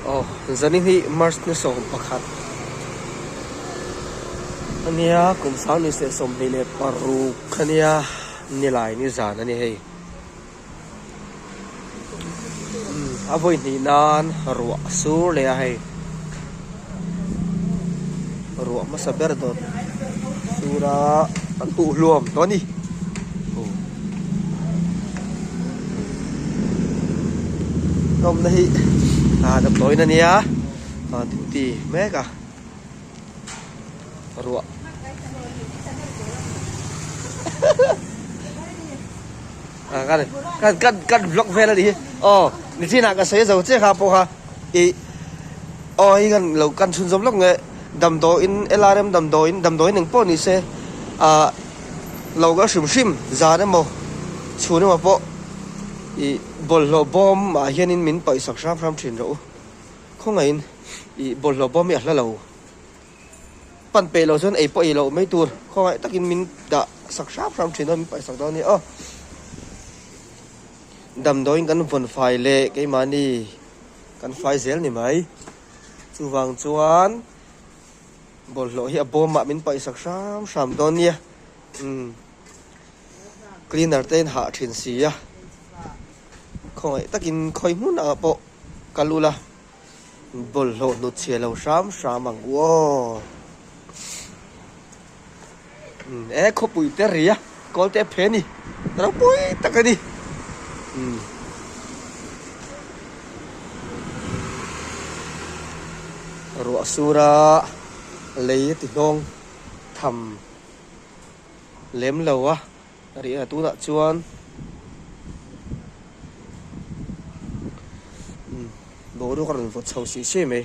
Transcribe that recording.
Aw zanin hi March ni 11 ania kum 2026 ania nilai ni zan a ni hei a vawi hnih nan ruah a sur leh a hei ruah hmasa ber dawt sur a an huh hluam tawh a ni. Awmna hi ah damdawiin a nia ah duty mek a ruah ah kan kan kan kan vlog vel a nih hi aw nichinah ka sawi zo chiah kha pawh kha ih aw hei kan lo kan chhunzawm lawk nge damdawiin LRM damdawiin damdawiin eng pawh ni se ah. Lo kal hrim hrim zan emaw chhun emaw pawh ih bawlhhlawh bawm ah hianin min paihsak hram hram thin rawh u. Khawngaihin ih bawlhhlawh bawm hi a hla lo. Pan peih loh chuan ei pawh ei loh mai tur khawngaih takin min dah sak hram hram thin a min paihsak dawn a ni aw. Damdawiin kan vawn fai leh keimahni kan fai zel ni mai. Chuvang chuan. Bawlhhlawh hi a bawmah min paihsak hram hram dawn nia umm cleaner te in hah thin si a khawngaih takin khawi hmun ah pawh kal ula bawlhhlawh hnut chhia lo hram hram ang u aw umm e khawpui te ri a kawl te a phe a ni ropui tak a ni umm. Ruah sura lei a ti hnawng tham lem lo a rih a tunah chuan boruak a rawn vawt chho si si mai.